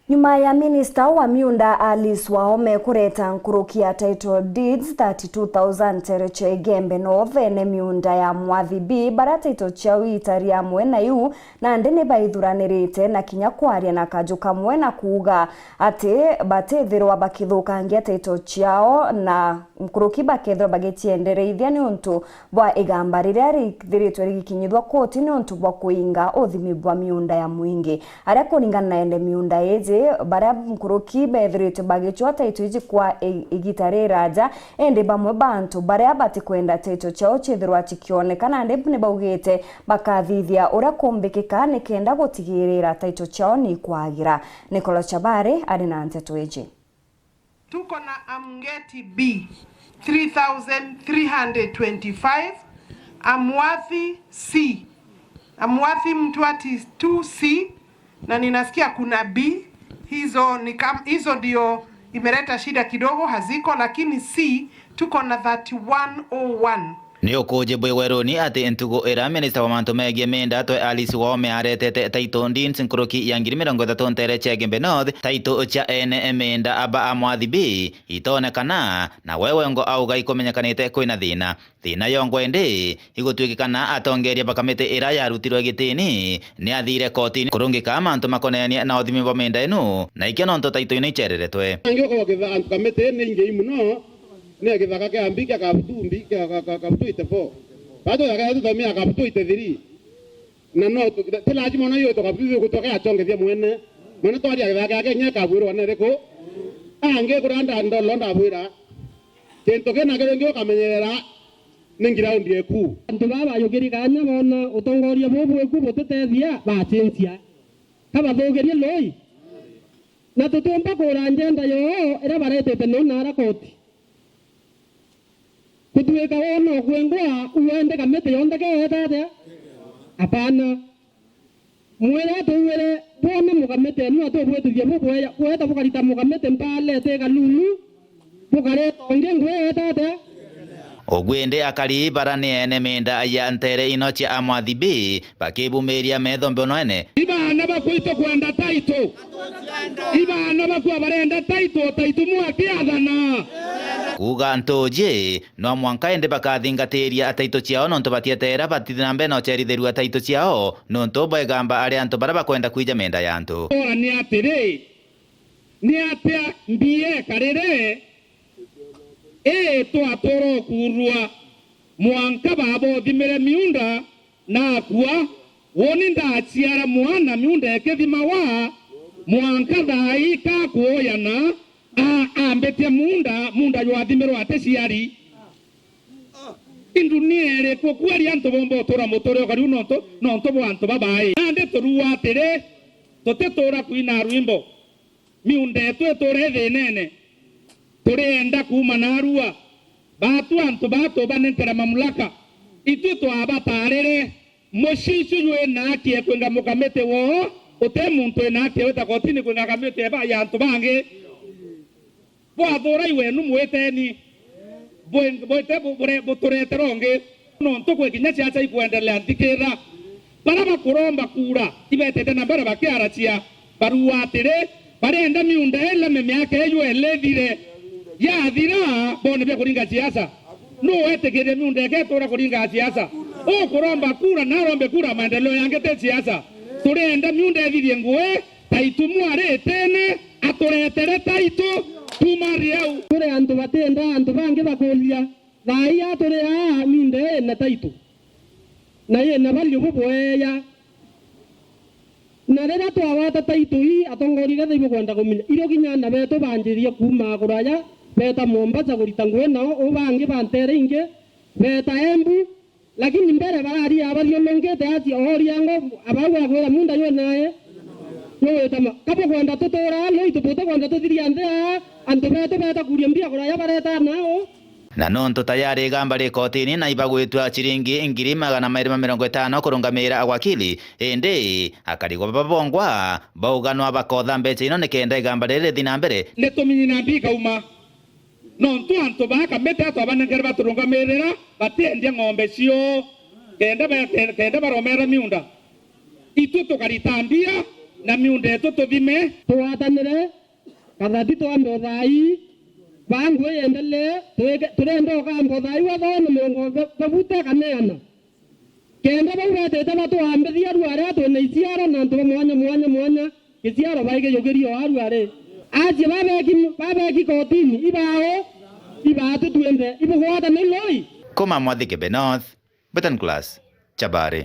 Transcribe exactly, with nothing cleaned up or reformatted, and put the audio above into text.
Nyuma ya minista wa miunda Alice Wahome kureta nkuruki ya title deeds thirty-two thousand nteere cia Igembe North ene miunda ya Mwathi B, baria title ciao itari amwe na iu, nandi ni baithuranirite na kinya kwaria na kaju kamwe na kuuga ati batithirwa bakithukangia title ciao, na nkuruki bakethirwa bagiciendereithia niuntu bwa igamba riria rithiritwe rigikinyithua koti niuntu bwa kuinga uthimi bwa miunda ya mwingi. Aria kuringana na ene miunda iji, baria nkuruki bethiritwe bagicwa title iji kwa i-, igita riraja, indi bamwe ba antu baria batikwenda title ciao cithirwa cikioneka, nandi ni baugite bakathithia uria kumbikika nikenda gutigirira title ciao ni ikwagira. Nicholas Chabari ari na nteto iji. Tuko na Amgeti B, three thousand three hundred twenty-five, Amwathi C, Amwathi Mtwati two C, na ninasikia kuna B. Hizo ni kam-, hizo ndio imeleta shida kidogo, haziko, lakini C tuko na thirty-one oh one. Ni ukuji bwi weruni ati ntugu ira minista wa mantu megie miunda twe Alice Wahome aretete title deeds nkuruki ya ngiri mirongo ithatu nteere cia Igembe North, title cia ene miunda aba a Mwathi B itonekana, na we wengo auga ikumenyekanite kwina thina. Thina yongwa indi igutwikikana atongeria ba kamiti ira yarutirwe gitini ni athire kotini kurungika mantu makonenie na uthimi bwa miunda inu, na ikio nontu title ino icereretwe. Angi ukoba kitha-, antu kamiti ni ingi mono. Ni githaka kia mbi kia Kabutu mbi, kia ka-, ka-, Kabutu eighty-four. Batu githaka gia tutomia Kabutu eighty-three. Na no tu-, ti lazima ona yo to Kabutu yo kutoka achongethia mwene. Mwene twaria githaka kia Kenya kabwirwa na riku. Angi kuria nda ndolo ndabwira. Kintu kina kiringi ukamenyerera ni ground yeku. Antu baba bayukiri kanya bona utongoria bubu eku butitethia bacenjia. Kabathukirie lui. Na tutiumba kura njenda yoo iria baretete nona ara koti. Kutuika wona ukwengwa uende kamiti yonthe keeta atia? Apana. Mwire atuwire bwone mukamiti enu atubwitithia bubweya, bweta bukarita mukamiti mpalete kalulu, bukareta ungi ngweta atia? Ugwindi akari bara ni ene minda ya ntere ino cia Amwathi B, bakibumiria metho mbonoene. Ibaana bakwitu kwenda taito. Ibaana bakwa barenda taito, taito mwakiathana. Kuuga ntuji, no mwanka indi bakathingatiria taito ciao nontu batieteera batithi na mbere na ucerithirua taito ciao nontu bwa igamba ari antu baria bakwenda kwija menda ya antu. Ora ni atiri, ni atia mbieka riri ii twatura ukuurua mwanka babothimire miunda na akua, woni ndaciara mwana miunda ikithimawa, mwanka thaa ii ka kuuyana, a-, ambitia muunda, muunda jwathimirwa aticiari. Indunia iriku kweri antu bomba utura muturire ukariu nontu, nontu bwa antu babai? Nandi turuga atiri, tutitura kwina rwimbo. Miunda yetu iture thinene. Turienda kuuma narua. Batu antu batubanenkera mamlaka. Itwi twabatarire. Muciicu jwina aki ya kwinga mukamiti woo, uti muntu wina aki ya gwita kotini kwinga kamiti ya ba-, ya antu bangi. Bwathura iwenu mwiteni. Bwe-, bwite bu-, bure-, buturetere ungi. Nontu kwi kinya ciaca ikwendelea nthikira. Baria bakuromba kura, ibetete na mbere bakiaracia, baruga atiri, barenda miunda ileme miaka iyu ili ithire. Yathira, bone bia kuringa siasa. Nuu wetikirie miunda iketura kuringa siasa? Ukuromba kura na arombe kura maendeleo yangi ti siasa. Turenda miunda ithithie ngui, ta itumwa ritene, aturetere taitu, tuma riu. Kuri antu batienda antu bangi bakuria. Thaa ii turi aa, miunda ii ina taitu, na ina value bubweya. Na riria twagwata taitu ii, atongoria ketha ibukwenda kumenya, irio kinya aana betu banjirie kuuma kuraya, beeta Mombasa kurita ngui nao, u bangi ba ntere ingi, beeta Embu, lakini mbere bararia bathiurunkite atia, ooria ngo, abau akwira muunda jwinae, jugwitama. Ka bukwenda tutuura aa, no itu butikwenda tuthiria nthi aa, antu betu beeta kuuria mbia kuraya bareta nao. Na nontu tayari igamba ri kotini na ibagwitwa ciringi ngiri magana mairi ma mirongo itano kurungamira awakili, indi akari baba bongwa bauga no bakotha mbeca ino nikenda igamba riri rithi na mbere. Ni tuminyi na mbi ikauma. Nontu antu baa kamiti twabanengere baturungamirira, batiendia ng'ombe cio, kenda ba-, ke-, kenda baromera miunda. Itu tukarita mbia, Na miunda yetu tuthime. Tugwatanire, kathati twambe uthai, baa ngui yendelee, twike-, turenda ukamba uthai wa thono mirongo thabute kana iana. Kenda bau betite batuambithia aruari twina iciaro na antu ba mwanya mwanya mwanya, giciaro baigiyukiria o aruari. Acie babeki, babeki kotini, ibao, ibaatu twinthe, ibugwatane loi. Kuma Mwathikebe North, Betan Class, Chabari.